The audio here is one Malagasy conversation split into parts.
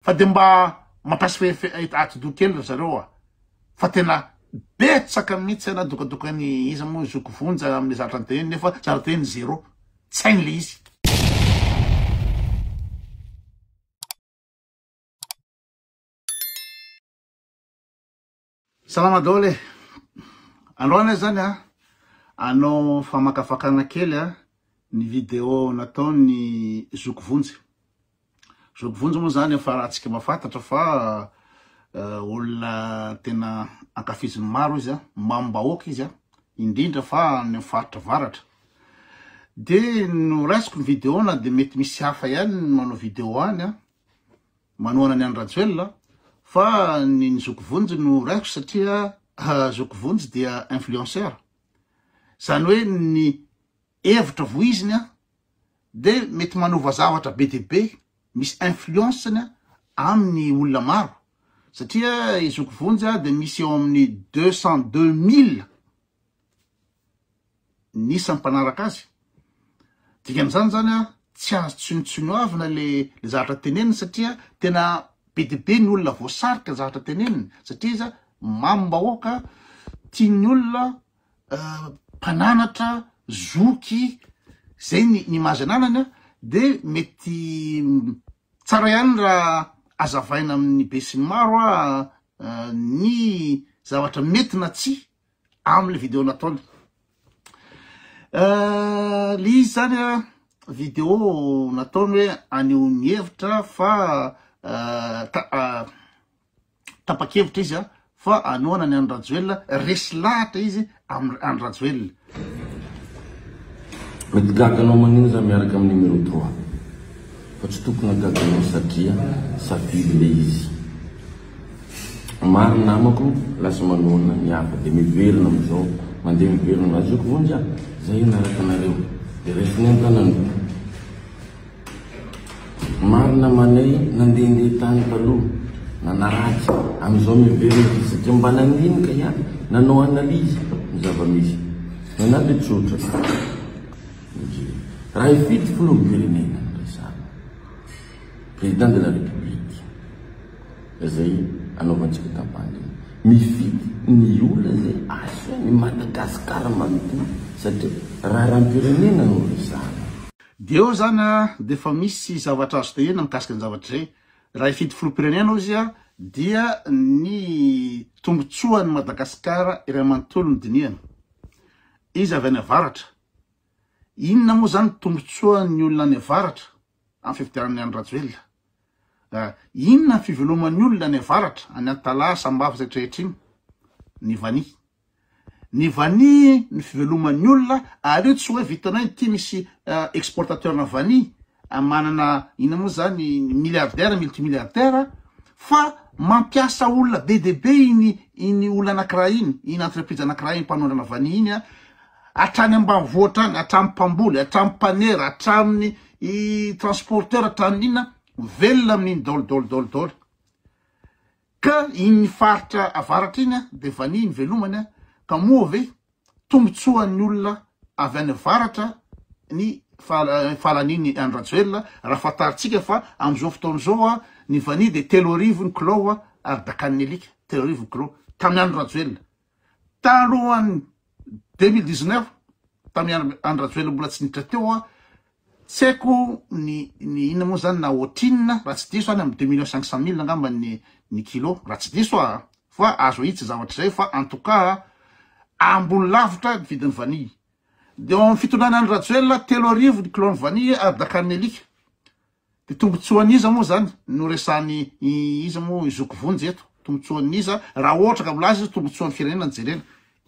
Fa de mba mampiasa atidoha kely ry zareo a! Fa tena betsaka mihitsy ana dokadokan'i iza moa zoky vonjy amle zavatra noteneniny nefa zavatra teneniny zero. Tsy hainy le izy. Salama daholo e! Androany aho zany a, hanao famakafakana kely a ny vidéo nataon'i Zoky Vonjy. Zoky Vonjy moa zany efa rahantsika mahafantatra fa olona tena ankafizin'ny maro izy a, mamim-bahoaka izy a, indrindra fa any amin'ny faritra avaratra. De noraisiko ny vidéo na de mety misy hafa ihany ny manao vidéo any a, manohana an'i Andry Rajoelina fa ny ny Zoky Vonjy no raisiko satria Zoky Vonjy dia influenceur. Izany hoe ny hevitra voiziny dia mety manova zavatra be dia be, misy influence-ny amin'ny olona maro satria i Zoky Vonjy dia misy eo amin'ny 202 000 ny isan'ny mpanaraka azy. Dikan'izany zany an, tsy azo tsinontsinoavina le le zavatra teneniny satria tena be dia be ny olona voasarika ny zavatra teneniny satria izy mamim-bahoaka, tian'ny olona, mpananatra, zoky, zay ny ny image ananany an, de mety tsara ihany raha azavaina amin'ny be sy ny maro an ny zavatra mety na tsia amle video nataony. Le izy zany a video nataony hoe anehoany hevitra fa tapa-kevitra izy a fa anohana ny Andry Rajoelina, resy lahatra izy amin'ny Andry Rajoelina. Mety gaga anao manino za miaraka amin'ny numéro trois fa tsy tokony hagaga anao satria safidy le izy. Maro ny namako lasa manohana ny hafa dia miverina amin'izao mandeha miverina amin'izao zoky vonjy a! Zay hanaraka anareo dia raisiny an-tanana. Maro namanay nandehandeha tany taloha nanaratsy amin'izao miverina izy satria mba nandinika ihany nanao analyse ny zava-misy. Ny anah dia tsotra raha hifidy filoham-pirenena no resahana président de la république. Izay anaovantsika campagne. Mifidy ny olona izay ahasoa ny Madagascar manontolo satria raharaham-pirenena no resahana. Dia eo zany a, dia efa misy zavatra azo tenenina mikasika ny zavatra izay. Raha hifidy filoham-pirenena ozy a, dia ny tombotsoan'i Madagasikara iray manontolo no dinihana. Izy avy any avaratra. Inona moa zany tombotsoan'ny olona any avaratra amin'ny fifidianana an'i Andry Rajoelina? Inona ny fiveloman'ny olona any avaratra, any Antalaha, Sambava izay rehetra iny? Ny vania. Ny vania ny fiveloman'ny olona ary io tsy hoe vitanao ity misy exportateur-na vania manana inona moa zany milliardaire, multimilliardaire fa mampiasa olona be dia be iny iny olona anakiray iny, iny entreprise anakiray iny mpanondrana vania iny a. Hatrany ambanivohitra any, hatramin'ny mpamboly, hatramin'ny mpanera, hatramin'ny transporteur, hatramin'ny inona, velona amin'iny daholo daholo daholo daholo. Ka iny faritra avaratra iny dia vania ny velomany, ka moa ve tombotsoan'ny olona avy any avaratra ny fahalanian'i Andry Rajoelina, raha fantarintsika fa amin'izao fotoana izao ny vania dia 3000 ny kilao ary dakan'ny alika, 3000 ny kilao, tamin'i Andry Rajoelina. Talohan'ny 2019, tamin'i Andry Rajoelina mbola tsy niditra teo aho, tsy haiko ny ny inona moa zany na ohatrinona, raha tsy diso any amin'ny deux millions cinq cent mille angamba ny ny kilo, raha tsy diso aho, fa azo ahitsy zavatra izay fa en tout cas ambony lavitra ny vidin'ny vanille. Dia ao amin'ny fitondrana Andry Rajoelina, 3000 ny kilon'ny vanille ary dakan'ny alika. De tombotsoan'iza moa zany no resahan'i iza moa i zoky vonjy eto? Tombotsoan'iza raha ohatra ka milaza izy tombotsoan'ny firenena no jerena?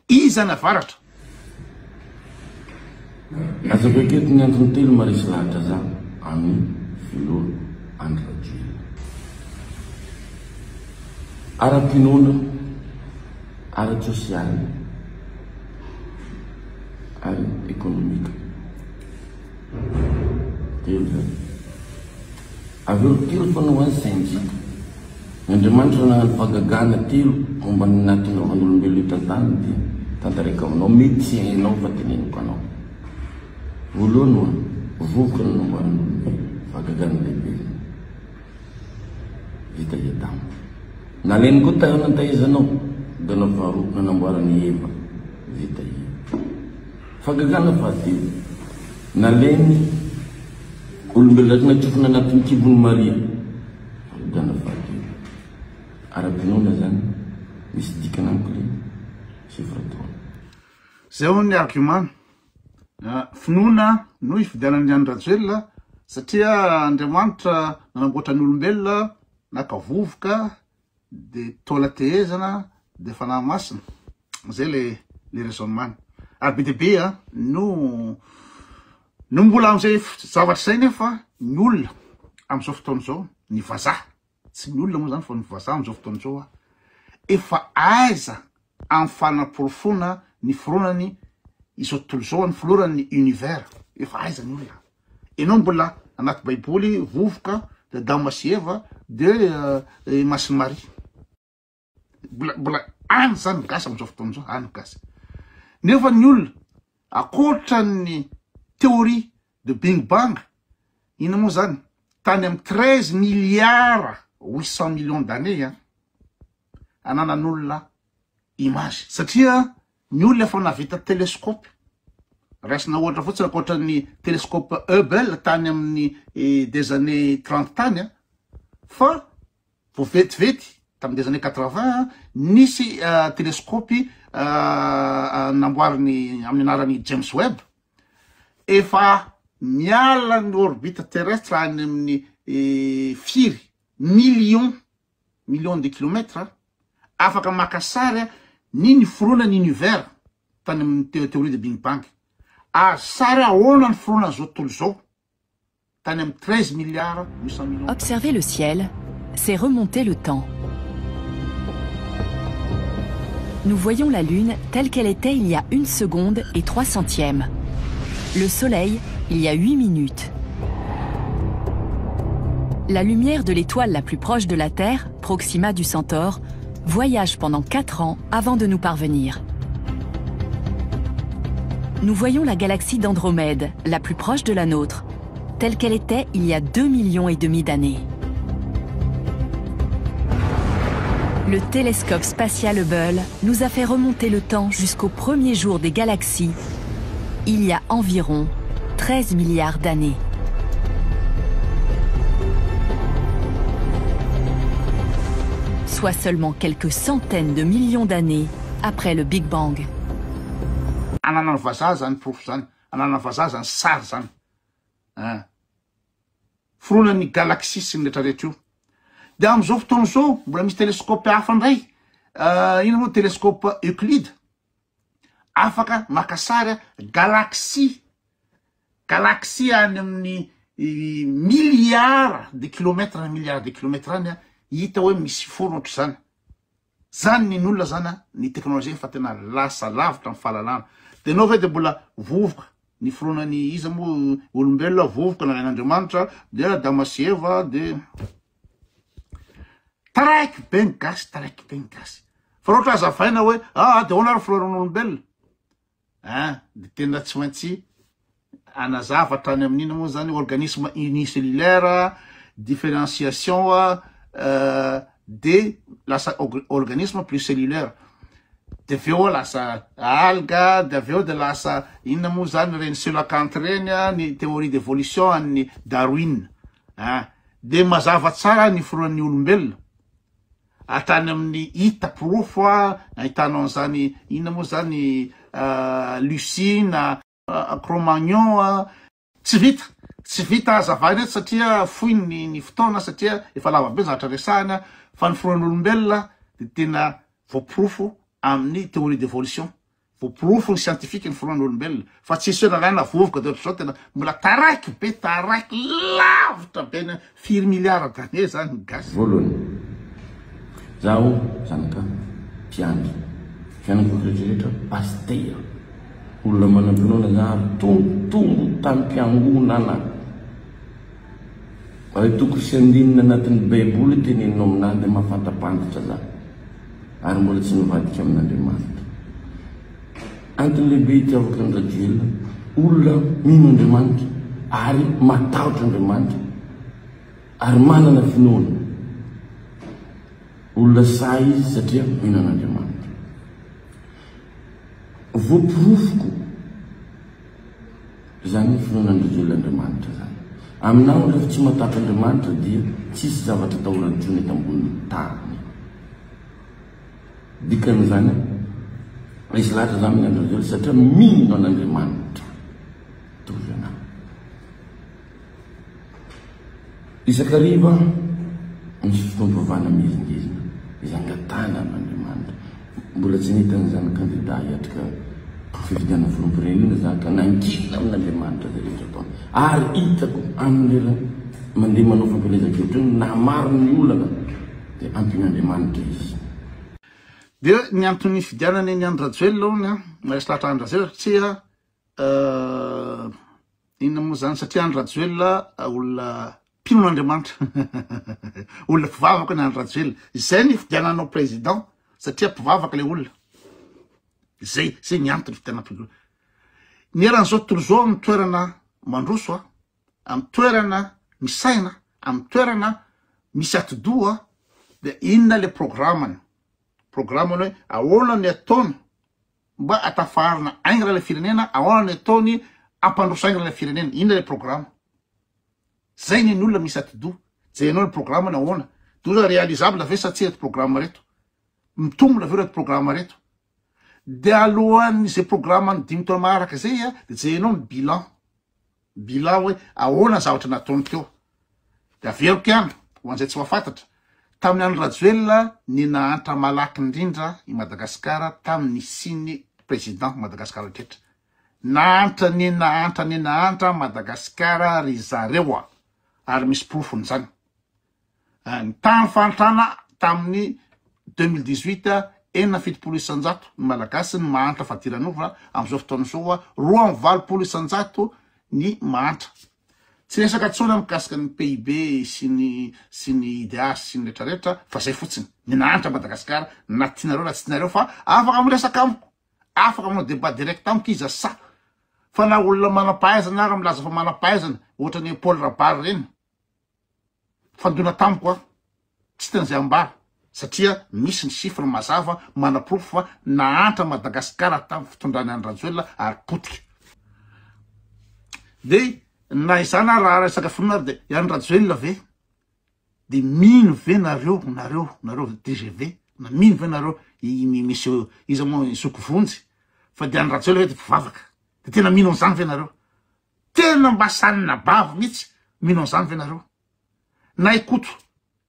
Iza any avaratra? Azavaiko eto ny antony telo maharesy lahatra za amin'ny filoha Andry Rajoelina. Ara-pinoana, ara-tsosialy ary ekonomika. Telo zany. Avy eo telo foana ho azy sainjika. Ny Andriamanitra nagnano fahagagana telo momba ny nahatongavan'olombelona eto an-tany dia tantaraiko aminao, mety tsy hainao fa teneniko anao. Voalohany hoa, vovoka no namboarin'olombelona, fahagagana lehibe zany. Vita i Adama. Nalainy koa taona nitaizanao, gana faharoa nanamboarany i Eva. Vita i Eva. Fahagagana fahatelo, nalainy olombelona raiky natsofina anatin'ny kibon'i Maria. Fahagagana fahatelo. Ara-pinoana zany, misy dikany amiko le chiffre trois. Zay hono ny argument. Finoana no ifidianan'i Andry Rajoelina satria Andriamanitra nanamboatra ny olombelona naka vovoka de taola tehezana de fanahy masina. Zay le le raisonnement. Ary be dia be no no mbola am'izay zavatra izay nefa ny olona am'izao fotoana izao, ny vazaha, tsy ny olona moa zany fa ny vazaha am'izao fotoana izao efa aiza amin'ny fanaporofoana ny fironany izao tontolo izao, ny filoran'ny univers. Efa aiza ny olona? Ianao mbola anaty baiboly vovoka de Adama sy Eva de i Masin'i Maria. Mbola mbola any zany ny gasy am'izao fotoana izao, any ny gasy. Nefa ny olona ankoatra ny théorie de Big Bang, inona moa zany? Tany amin'ny 13 milliards 800 millions d'années an, ananan'olona image satria ny olona efa nahavita telescope, raisina ohatra fotsiny ankoatra ny telescope Hubble tany amin'ny des années 30 tany an, fa vao vetivety tamin'ny des années 80 nisy telescope namboariny amin'ny anaran'i James Webb, efa miala ny orbite terrestre any amin'ny firy millions millions de kilomètres afaka maka sary ny niforonan'ny univers tany amin'ny théorie de Big Bang. Azo sary ahoana ny fiforonan'izao tontolo izao tany amin'ny 13 milliards 800 millions. Observer le ciel, c'est remonter le temps. Nous voyons la Lune telle qu'elle était il y a une seconde et 3 centièmes. Le Soleil, il y a 8 minutes. La lumière de l'étoile la plus proche de la Terre, Proxima du Centaure, voyage pendant 4 ans avant de nous parvenir. Nous voyons la galaxie d'Andromède, la plus proche de la nôtre, telle qu'elle était il y a 2,5 millions et demi d'années. Le télescope spatial Hubble nous a fait remonter le temps jusqu'au premier jour des galaxies, il y a environ 13 milliards d'années. Soit seulement quelques centaines de millions d'années après le Big Bang. Ananan'ny vazaha zany porofo zany, ananan'ny vazaha zany sary zany an! Fironan'ny galaxie sy ny retraretra io. De am'izao fotoana izao mbola misy telescope hafa indray, inona moa telescope Euclide, afaka maka sary galaxie, galaxie any amin'ny milliards de kilomètres na milliards de kilomètres any, hita hoe misy forona ohatr'izany. Zany ny olona zany a, ny teknolojia efa tena lasa lavitra ny fahalalana. De enao ve de mbola vovoka ny fironan'ny iza moa olombelona vovoka nalain'Andriamanitra de Adama sy Eva de taraiky be ny gasy, taraiky be ny gasy. Fa raha ohatra hazavaina hoe ah de ahoana ary fironan'olombelona? Hein, de tena tsy maintsy hanazava hatrany amin'inona moa zany organisme unicellulaire, différenciation de lasa organisme plus cellulaire, de avy eo lasa alga, de avy eo de lasa inona moa zany reny coelacanthe reny a, ny théorie d'évolution an'ny Darwin, hein, de mazava tsara ny fironan'ny olombelona. Hatrany amin'ny hita porofo a, ahitanao an'izany inona moa zany Lucie na Cro-Magnon a. Tsy vita, tsy vita hazavaina eto satria fohy ny ny fotoana satria efa lava be ny zavatra resahina fa ny fironan'olombelona dia tena voaporofo amin'ny théorie d'évolution. Voaporofo ny scientifique ny fironana olombelona fa tsisy hoe nalaina vovoka de ohatr'izao tena mbola taraiky be taraiky lavitra be ny firy milliards d'années zany ny gasy. Voalohany, zaho zanaka mpiandry, fiainako rehetrarehetra pasitera, olona manam-pinoana za ary tongotongo tamim-piangonana. Raha toko sy andininy anatin'ny baiboly teneninao aminah dia mahafantapantatra za. ary mbola tsy nivadika amin'Andriamanitra. Antony lehibe itiavako an'i Rajoelina, olona mino Andriamanitra ary matahotra Andriamanitra ary manana finoana. Olona sahy izy satria mino an'Andriamanitra. Voaporofoko izany finoana an-dRajoelina Andriamanitra izany. Aminao rehefa tsy matahotra Andriamanitra dia tsisy zavatra atahorana intsony eto ambonin'ny tany. Dikan'izany, resy lahatra za amin'ny Andry Rajoelina satria mino an'Andriamanitra. Mitovy anah. Isan-kariva misy fotoam-pivavahana mihezingezina izay angatahana amin'Andriamanitra. Mbola tsy nahita an'izany kandida hiatrika fifidianana filoham-pirenena za ka nankinina amin'Andriamanitra izay rehetra ataony. Ary hitako amin'ny lera mandeha manao fampielezan-kevitra iny na maro ny olana dia ampian'Andriamanitra izy. Dia ny antony nifidianana an'i Andry Rajoelina hono an, maresy lahatra Andry Rajoelina satria Inona moa zany satria Andry Rajoelina olona mpino an'Andriamanitra olona mpivavaka ny Andry Rajoelina izay ny fidiananao président satria mpivavaka le olona zay zay ny antony fidianana président ny eran'izao tontolo izao amin'ny toerana mandroso a amin'ny toerana misaina amin'ny toerana misy atidoha de inona le programmany programmany hoe ahoana ny ataony Mba atafaharina aingana ilay firenena, ahoana ny ataony ampandroso aingana ilay firenena, inona ilay programa? Zay ny olona misy atidoha, jerenao ny programany ahoana, doza réalisable ve sa tsia reto programa reto, mitombina ve reto programa reto? De alohan'ny zay programany dimy taona manaraka zay a, de jerenao ny bilan, Bilan hoe ahoana ny zavatra nataony teo. De averiko ihany ho an'izay tsy mahafantatra, tamin'ny andro Rajoelina ny nahantra malaky indrindra i Madagasikara tamin'ny nisian'ny président Madagasikara hatretra. Nahantra ny nahantra ny nahantra Madagasikara ry zareo a! Ary misy porofon'izany. Ny tahan'ny fahantrana tamin'ny 2018, 76% ny Malagasy ny mahantra fadiranovana, amin'izao fotoana izao 82% ny mahantra. Tsy resaka intsony aho mikasika ny PIB sy ny sy ny IDH sy ny retraretra fa zay fotsiny, ny nahantra Madagasikara na tianareo na tsy tianareo fa afaka miresaka amiko, afaka manao débat direct amiko izy sa fa na olona manam-pahaizana ara milaza fa manam-pahaizana ohatran'i Paul Rabary ireny, Fandona tamiko aho, tsy tena izay ambara satria misy ny chiffre mazava manaporofo fa nahantra Madagasikara tamin'ny fitondran'i Andry Rajoelina ary potika. Dia na izany ary raha resaka finoana ary dia i Andry Rajoelina ve dia mino ve nareo, nareo, nareo tgv, na mino ve nareo i monsieur iza moa i Zoky Vonjy fa dia Andry Rajoelina ve dia mpivavaka? Dia tena mino an'izany ve nareo? Tena mba sanina bavo mihitsy mino an'izany ve nareo? Na i Koto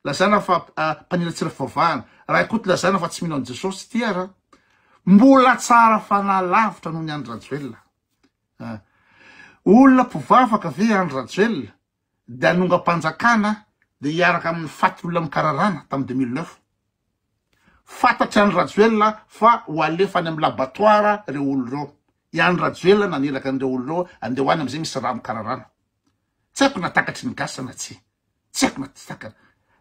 lazaina fa mpaniratsira fivavahana, raha i Koto lazaina fa tsy mino an'i Jesosy ity ara mbola tsara fanahy lavitra noho ny Andry Rajoelina. Olona mpivavaka ve Andry Rajoelina dia hanongam-panjakana dia hiaraka amin'ny faty olona mikararana tamin'ny 2009? Fantatr'i Andry Rajoelina fa ho alefa any amin'ny laboratoire ireo olona ireo. I Andry Rajoelina naniraka an'ireo olona ireo andeha ho any amin'izay misy rano kararana. Tsy haiko na takatry ny gasy na tsia. Tsy haiko na tsy takany.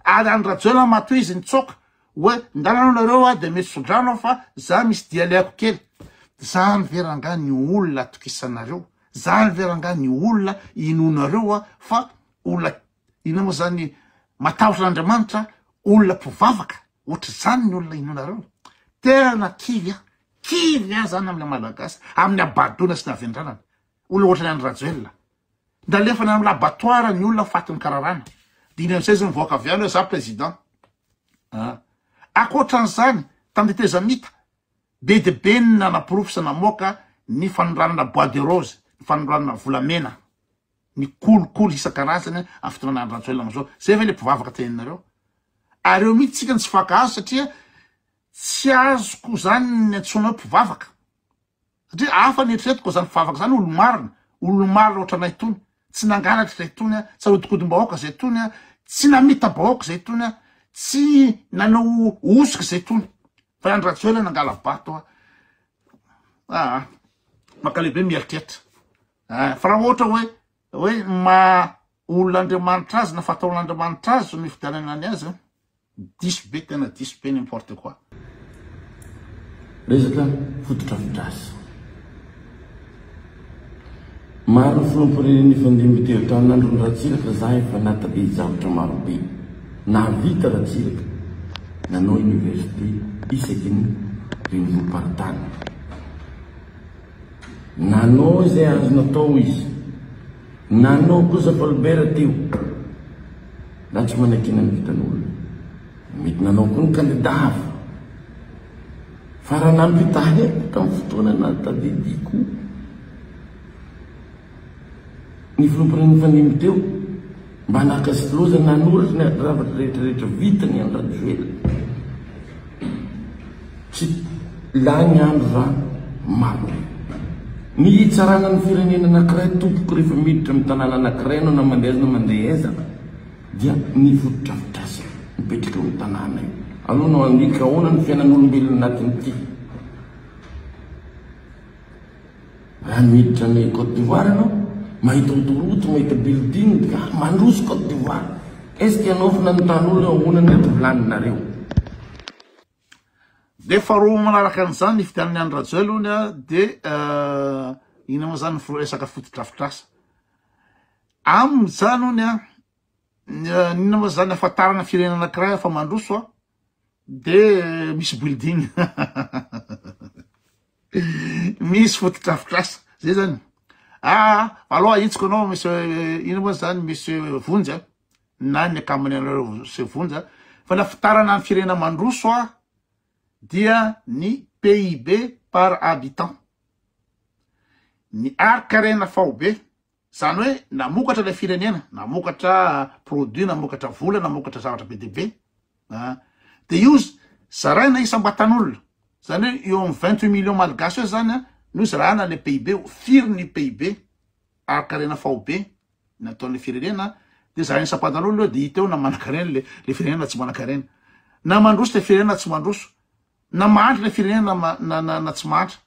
Ary Andry Rajoelina matoa izy nitsoaka hoe ndana aloha nareo a dia mety sodrano aho fa za misy dia alehako kely. Zany ve rangahy ny olona atokisanareo? Zany ve rangahy ny olona inoanareo a fa olona Inona moa zany matahotra an'Andriamanitra olona mpivavaka ohatr'izany ny olona inoanareo? Tena kivy aho, kivy aho zany amin'ilay Malagasy, amin'ny habadoana sy ny havendranana. Olona ohatran'i Andry Rajoelina. Nalefany amin'ny laboratoire ny olona fatin'ny kararana. Dimy amin'izay izy mivoaka avy any hoe za président. Ah. Ankoatran'izany, tamin'ny tetezamita, be dia be ny nanaporofo sy namoaka ny fanondranana bois de rose, ny fanondranana volamena. ny kolikoly isan-karazany amin'ny fitondrana Andry Rajoelina amin'izao. Zay ve le mpivavaka teneninareo? Ary eo mihitsy tsika no tsy fankahazo satria tsy azoko zany ny antsoina hoe mpivavaka. Satria hafa ny eritreretiko zany mpivavaka zany olo-marina, olo-marina ohatranay itony, tsy nangalatra zay itony, tsy nanodinkodim-bahoaka zay itony, tsy namita-bahoaka zay itony, tsy nanao hosoka zay itony. Fa i Andry Rajoelina nangala-bato a. Ah, mankalehibe mieritreritra. Eh, fa raha ohatra hoe hoe maha olona Andriamanitra azy na fataon'Andriamanitra azy no ifidianana ny azy, diso be tena diso be n'importe quoi. Resaka fotodrafitrasa. Maro ny filoham-pirenena nifandimby teo tamin'ny andron'i Ratsiraka za efa natabe zavatra maro be. Nahavita Ratsiraka. Nanao université isaky ny renivohi-paritany. Nanao izay azo natao izy. Nanao koa Zafalbert teo. Na tsy manakiana ny vitan'olona. Mety nanao koa ny kandida hafa. Fa raha nampitahaiko tamin'ny fotoana nahatadidiko ny filoham-pirenena nifandimby teo, mba naka stylo zany nanoratra ny zavatra rehetra rehetra vitany Andry Rajoelina. Tsy lany andro za marina. Ny hitsarana ny firenena anankiray tompoko rehefa miditra amin'ny tanàna anankiray ianao na mandeha aiza na mandeha aiza dia ny fotodrafitrasa mipetraka eo amin'ny tanàna io. Aloha no handika ahoana ny fiainan'olombelona anatin'ity. Raha miditra any Cote d'Ivoire ianao, mahita autoroute, mahita building, dia ah, mandroso Cote d'Ivoire. Est-ce que ianao efa nanontany olona hoe ahoana ny ato vilaninareo? Dia faharoa manaraka an'izany ny fidianan'i Andry Rajoel hono a, dia euh, inona moa zany ny resaka fotodrafitrasa. Aminy zany hono a, inona moa zany ahafantarana firenena anankiray fa mandroso a, de misy building misy fotodrafitrasa zay zany ah aloha ahitsiko anao monsieur ino moa zany monsieur Vonjy a na ny akamany anareo monsieur Vonjy a fa na fitarana ny firenena mandroso a dia ny PIB par habitant ny arikarena faobe Zany hoe namokatra ilay firenena, namokatra produit, namokatra vola, namokatra zavatra be dia be. Ah. De io zaraina isam-batan'olona. Zany hoe eo amin'ny 28 millions malgaches eo zany no zarana le PIB, firy ny PIB ara-karena faobe nataon'ilay firenena, de zaraina isam-batan'olona eo de hita eo na manan-karena le le firenena na tsy manan-karena. Na mandroso le firenena na tsy mandroso. Na mahantra ilay firenena na na na na tsy mahantra.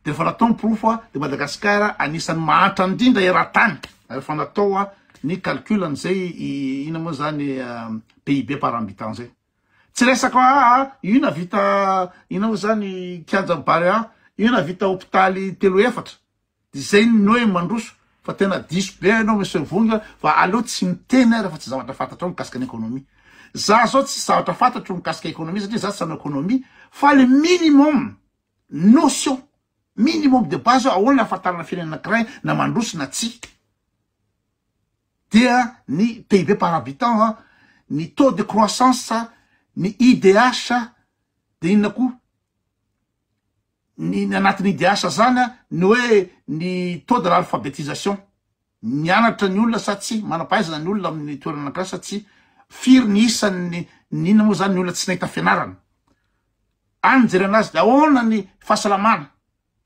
De rehefa natao ny porofo a, de Madagasikara anisan'ny mahantra indrindra eran-tany rehefa natao a ny calcul an'izay inona moa zany PIB par habitant zay. Tsy resaka aa io nahavita inona moa zany kianjan'i Barea, io nahavita hopitaly telo efatra. Izay no hoe mandroso fa tena diso be ianao Monsieur Vonga fa aleo tsy miteny aho rehefa tsy zavatra fantatrao mikasika ny économie. Za zao tsisy zavatra fantatro mikasika économie satria za tsy hanao économie fa le minimum notion minimum de base hoe ahoana ahafantarana firenena anankiray na mandroso na tsia dia ny PIB par habitant, ny taux de croissance, ny IDH, de inona koa? Ny ny anatin'ny IDH zany a, ny hoe ny taux de l'alphabétisation, nianatra ny olona sa tsia, manam-pahaizana ny olona amin'ny toerana anankiray sa tsia, firy ny isan'ny ny inona moa zany ny olona tsy nahita fianarana, any ny jerena azy, de ahoana ny fahasalamana,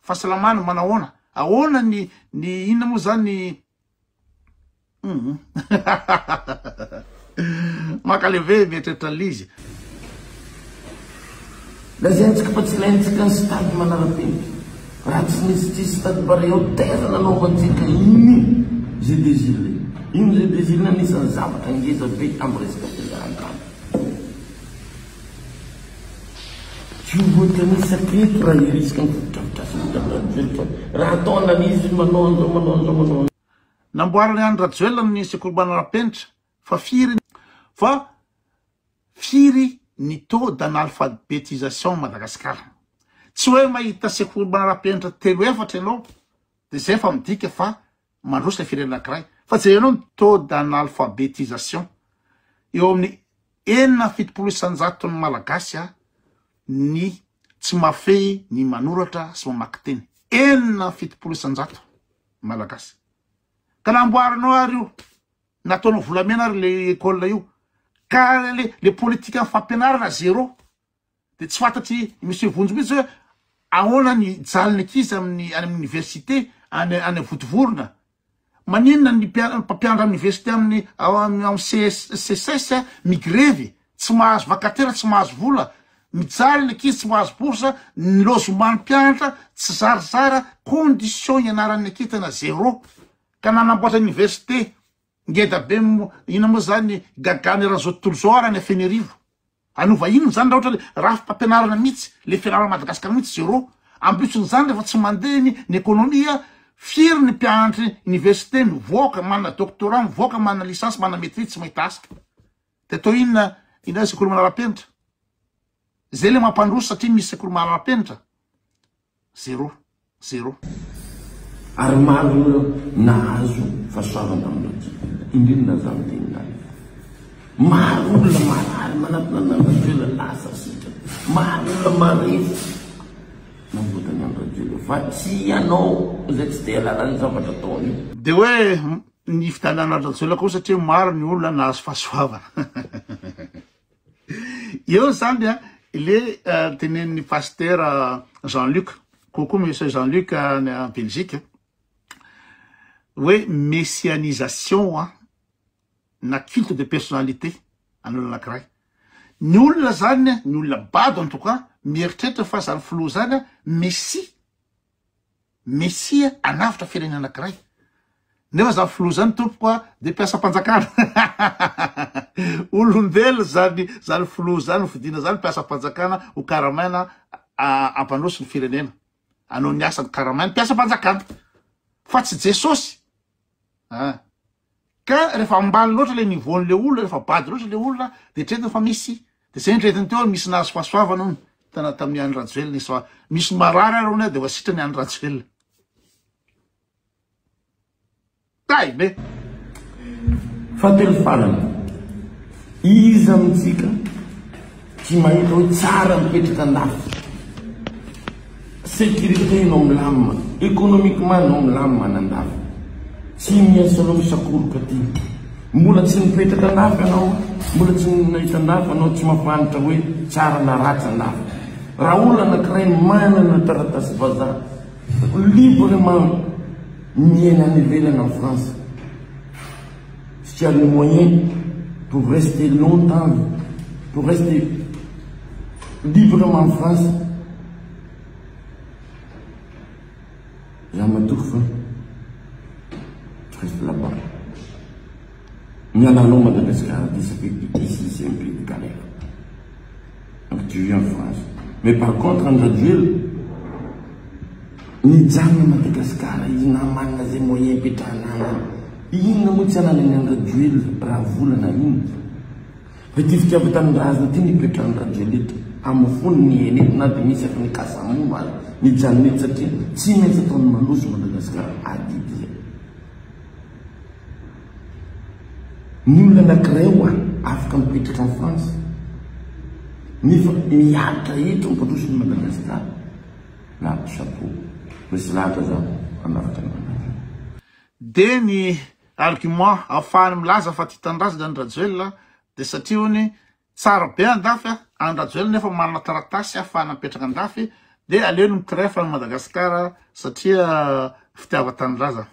fahasalamana manahoana, ahoana ny ny inona moa zany Hum. Mankaleo be mieritreritra an'ilay izy. Lazaintsika fa tsy ilaintsika ny stade manara-penitra. Raha tsy nisy tsisy stade Barea ao taiza nanaovantsika iny Jeux des îles iny. Iny Jeux des îles iny anisan'ny zavatra ngeza be amin'ny resaka fizahantany. Tsy ho voatanisa eto raha hiresaka ny fotodrafitrasa vita amin'i Rajoelina fa raha atao analyse manao an'izao manao an'izao manao an'izao. Namboarin'i Andry Rajoelina ny sekoly manara-penitra fa firy fa firy ny taux d'analphabétisation Madagascar. Tsy hoe mahita sekoly manara-penitra telo efatra ianao de zay fa midika fa mandroso le firenena anankiray fa jerenao ny taux d'analphabétisation eo amin'ny 76% ny malagasy a ny tsy mafehy ny manoratra sy mamaky teny 76% malagasy ka namboarinao ary io nataonao volamena ary le école io ka le le politique ny fampianarana zéro de tsy fantatry monsieur Vonjy mihitsy hoe ahoana ny jalin'ny ankizy amin'ny any amin'ny université any any Vontovorona maninona ny mpampianatra amin'ny université amin'ny ao amin'ny ao CS CSS migrevy tsy mahazo vacataire tsy mahazo vola mijaly ny ankizy tsy mahazo bourse ny logement mpianatra tsy zarizara condition ianaran'ny ankizy tena zéro ka nanamboatra université ngeda be inona moa zany gagana eran'izao tontolo izao ary any Fenerivo Hanova inona zany raha ohatra le rafi-pampianarana mihitsy, le fianarana Madagascar mihitsy zéro. En plus n'izany rehefa tsy mandeha ny ny économie, firy ny mpianatry université mivoaka manana doctorat, mivoaka manana licence, manana maitrise tsy mahita asa. De atao inona indray sekoly manara-penitra? Zay le mampandroso satria misy sekoly manara-penitra. Zéro. Zéro. Ary maro ireo nahazo fahasoavana tamin'ny Rajoelina, indrindra za miteny izany. Maro olona marary manatona an'i Rajoelina lasa sitrana. Maro olona marefo navotany an'i Rajoelina fa tsy ianao izay tsy te hahalala ny zavatra ataony io. Dia hoe ny fidanana an-dRajoelina koa satria maro ny olona nahazo fahasoavana. Eo zany a le tenenin'ny pasitera Jean Luc, coucou monsieur Jean Luc any Belgique, hoe messianisation a na culte de personnalité an'olona anankiray. Ny olona zany, ny olona bado en tout cas, mieritreritra fa zany filoha zany a messie. Mesia hanavotra firenena anakiray. Nefa zany filoha zany tompoko a de mpiasam-panjakana. Olombelona zany zany filoha zany hofidina zany mpiasam-panjakana ho karamaina hampandroso ny firenena. Hanao ny asany karamaina mpiasam-panjakana. Fa tsy Jesosy. Ah. Ka rehefa ambany loatra le niveau-n'le olona, rehefa bado loatra le olona, de eritreretiny fa misy. De zay eritreretiny teo, misy nahazo fahasoavana hono, tana tamin'i Andry Rajoelina izy fa misy marary ary hono de efa sitrany Andry Rajoelina. Tay be! Fahatelo farany, iza amintsika tsy mahita hoe tsara mipetraka andafy? Sécurité nao milamina, économiquement nao milamina any andafy. Tsy miasa anao misakoroka aty. Mbola tsy nipetraka andafy anao, mbola tsy nahita andafy anao, tsy mahafanitra hoe tsara na ratsy andafy. Raha olona anankiray manana taratasy vazaha, librement miaina any ivelany en France, si tu as les moyens pour rester longtemps, pour rester librement en France, za matoky fa tu restes là-bas. Miala anao Madagascar aty satria ici c'est un pays de galère. Donc tu vis en France. Mais par contre Andry Rajoelina, nijanona Madagascar izy na manana zay moyen ipetrahana any. Inona moa tsy ananan'i Andry Rajoelina raha vola na inona. Fa ity fitiavan-tanindrazana ity nipetrahan'i Rajoelina eto amin'ny fony ny eny eto na dia misy afa nikasa hamono aza nijanona eto satria tsy maintsy ataony mandroso Madagascar adidy izay. Ny olona anakiray hoa afaka mipetraka en France nefa miaritra eto mampandroso ny Madagascar na chapeau resy lahatra za hanavotra ny Madagascar. Dia ny argument ahafahany milaza fa tia tanindrazana Andry Rajoelina dia satria hono tsara be andafy a, Andry Rajoelina nefa manana taratasy ahafahana mipetraka andafy dia aleony mi-trèfle an'i Madagasikara satria fitiavan-tanindrazana.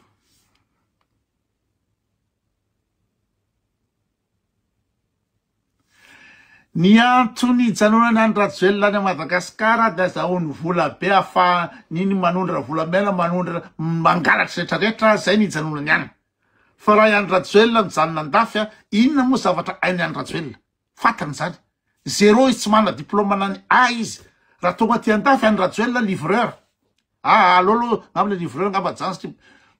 Ny antony hijanonan'i Andry Rajoelina any Madagasikara dia azahoany vola be ahafahaniny manondrana volamena, manondrana, mangalatra rehetra rehetra, zay ny hijanonany any. Fa raha i Andry Rajoelina mijanona andafy a, inona moa zavatra hain'i Andry Rajoelina? Fatany zany. Zéro izy tsy manana diplôme na ny A izy. Raha tonga aty andafy Andry Rajoelina livreur. Ah aleo aloha angamba le livreur angamba ajanona satria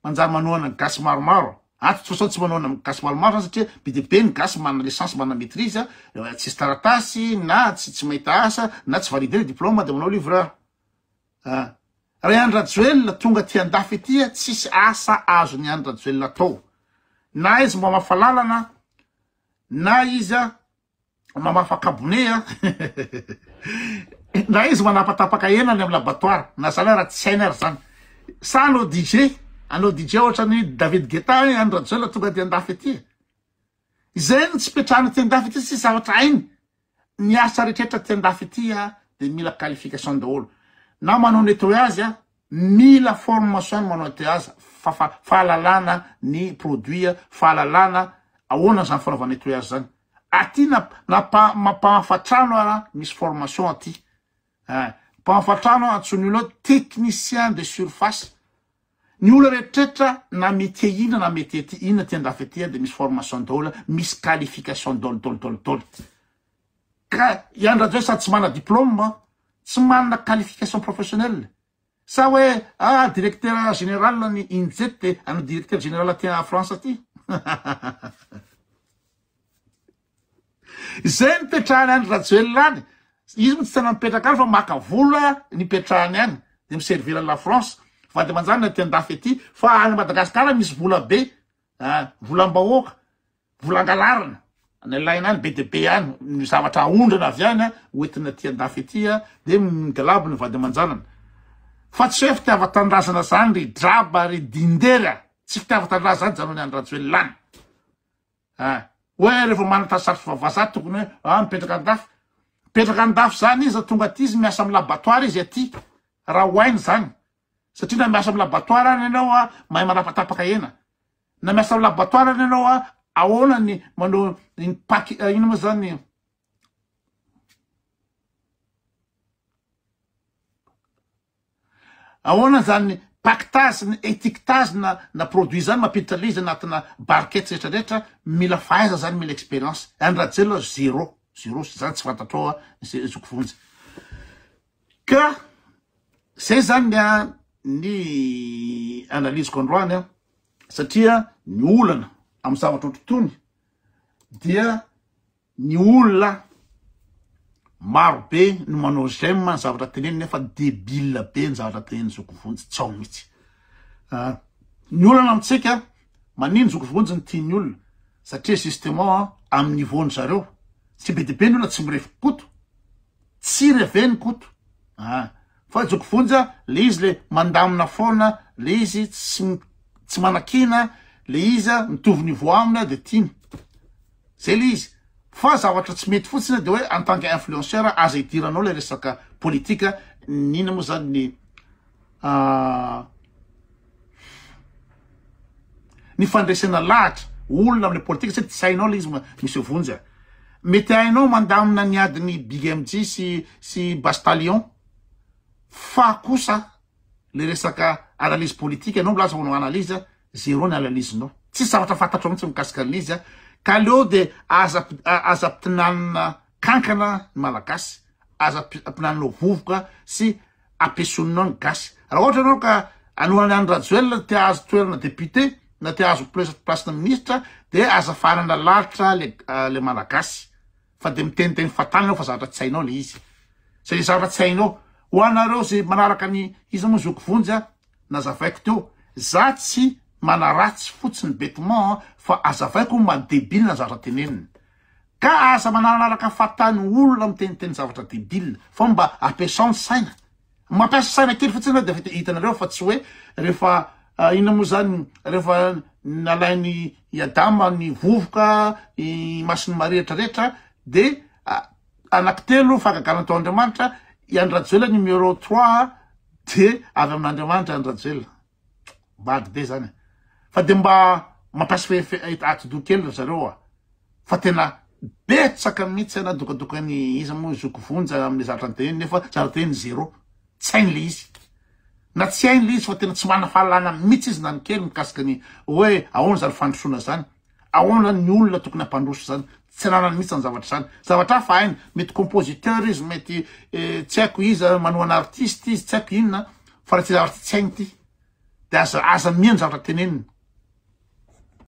manjary manohana ny gasy maromaro. Ato de toute façon tsy manohana ny gasy maromaro zany satria be dia be ny gasy manana licence manana maitrise tsisy taratasy na tsy tsy mahita asa na tsy validé le diplôme de manao livreur. Ah. Raha i Andry Rajoelina tonga aty andafy aty tsisy asa azon'i Andry Rajoelina atao. Na izy mamafa lalana na izy mamafa kabone a na izy manapatapaka hena any amin'ny laboratoire na zany ara tsy hainy ary zany sa anao DJ anao DJ ohatran'ny David Guetta Andry Rajoelina tonga aty andafy aty e. Izay no tsy petrahana aty andafy aty tsy zavatra hainy ny asa rehetrarehetra aty andafy aty a de mila qualification daholo na manao nettoyage a mila formation ny manao nettoyage fa fa fahalalana ny produit fahalalana ahoana zany fanaovana nettoyage zany aty na na mpa mampahafa trano ara misy formation aty eh mpahafa trano antsoin'ny olona hoe technicien de surface Ny olona rehetrretra na métier inona na métier ty inona aty andafy aty dia misy formation daholo, misy qualification daholo daholo daholo daholo. Ka i Andry Rajoelina sady tsy manana diplôme, tsy manana qualification professionnelle. Sa hoe ah directeur général ny INJET dia hanao directeur général aty France aty. Izay nipetrahany Andry Rajoelina any. Izy moa tsy tena mipetraka any fa maka vola ny ipetrahany any de mi-servir an'i la France, vady aman-janany aty andafy aty fa any Madagascar misy vola be ah, volam-bahoaka, vola angalarina, any alaina any be dia be any, ny zavatra aondrana avy any ho entina aty andafy aty de migalabo ny vady aman-janany. Fa tsy hoe fitiavan-tanindrazana zany ry draba ry dindery a! Tsy fitiavan-tanindrazana zany janony Andry Rajoelina any. Ah, hoe rehefa manana satroka vazaha tokony hoe ah mipetraka andafy. Mipetraka andafy zany izy tonga aty izy miasa amin'ny laboratoire izy aty. Raha ho hainy zany. Satria na miasa amin'ny laboratoire any ianao ah, mahay manapatapaka hena. Na miasa amin'ny laboratoire any ianao ah, ahoana ny manao ny pack ino moa zany Ahoana zany paquetage ny etiquetage na na produit zany mampiditra le izy anatina barquette rehetra rehetra mila fahaiza zany mila experience any rajoelina zero zero zany tsy fantatrao a zoky vonjy ka zay zany ny a ny analyse-ko androany a satria ny olana amy zavatra ohatr'itony dia Ny olona maro be no manao j'aime ny zavatra teneniny nefa debile be ny zavatra teneniny Zoky Vonjy tsy ao mihitsy. Ah, ny olana amintsika manino Zoky Vonjy ny tian'ny olona satria justement amin'ny niveau ny zareo tsy be dia be ny olona tsy mirefy Koto. Tsy reveny Koto. Ah, fa Zoky Vonjy le izy le mandamina foana le izy tsy tsy manakiana le izy mitovy niveau aminy de tiany. Zay le izy. Fa zavatra tsy mety fotsiny de hoe en tant que influenceur aza idiranao le resaka politique n'inona moa zany ny ny fandresena lahatra olona amle politique satria tsy hainao le izy monsieur Vonjy a. Mety hainao mandamina ny adin'i Big MJ sy sy Bastalion fa kosa le resaka analyse politique ianao milaza fa manao analyse zero ny analyse-nao tsisy zavatra fantatrao mihitsy mikasika an'izy a ka aleo de aza aza ampinanina kankana ny malagasy aza ampinaninao vovoka sy ampiasoninao ny gasy raha ohatra ianao ka anohana an'i Rajoelina te hahazo toerana député na te hahazo place-na ministre de aza fahanana lalitra le le malagasy fa de miteniteny fahatany ianao fa zavatra tsy hainao le izy zay zavatra tsy hainao ho anareo zay manaraka ny iza moa zoky vonjy a nazavaiko teo za tsy manaratsy fotsiny betement fa azavaiko maha debile ny zavatra teneniny ka aza manararaka fahatany olona miteniteny zavatra debile fa mba ampiasao ny saina Mampiasa saina kely fotsiny nareo de hitanareo fa tsy hoe rehefa inona moa zany rehefa nalainy i Adama ny vovoka i Masin'i Maria rehetra rehetra de anaky telo fahagagana atao Andriamanitra i Andry Rajoelina numéro trois de avy amin'Andriamanitra Andry Rajoelina bady be zany fa de mba mampiasa atidoha kely ry zareo a fa tena betsaka mihitsy ana dokadokany iza moa zoky vonja amle zavatra noteneniny nefa zavatra teneniny zero tsy hainy le izy na tsy hainy le izy fa tena tsy manana fahalalana mihitsy izy na ny kely mikasika ny hoe ahoana zany fandrosoana zany ahoana ny olona tokony hampandroso zany tsy ananany mihitsy zany zavatra zany zavatra hafa hainy mety compositeur izy mety eh, tsy haiko iza manohana artiste izy tsy haiko inona fa raha tsy zavatra tsy hainy ty de aza aza miheno zavatra teneniny.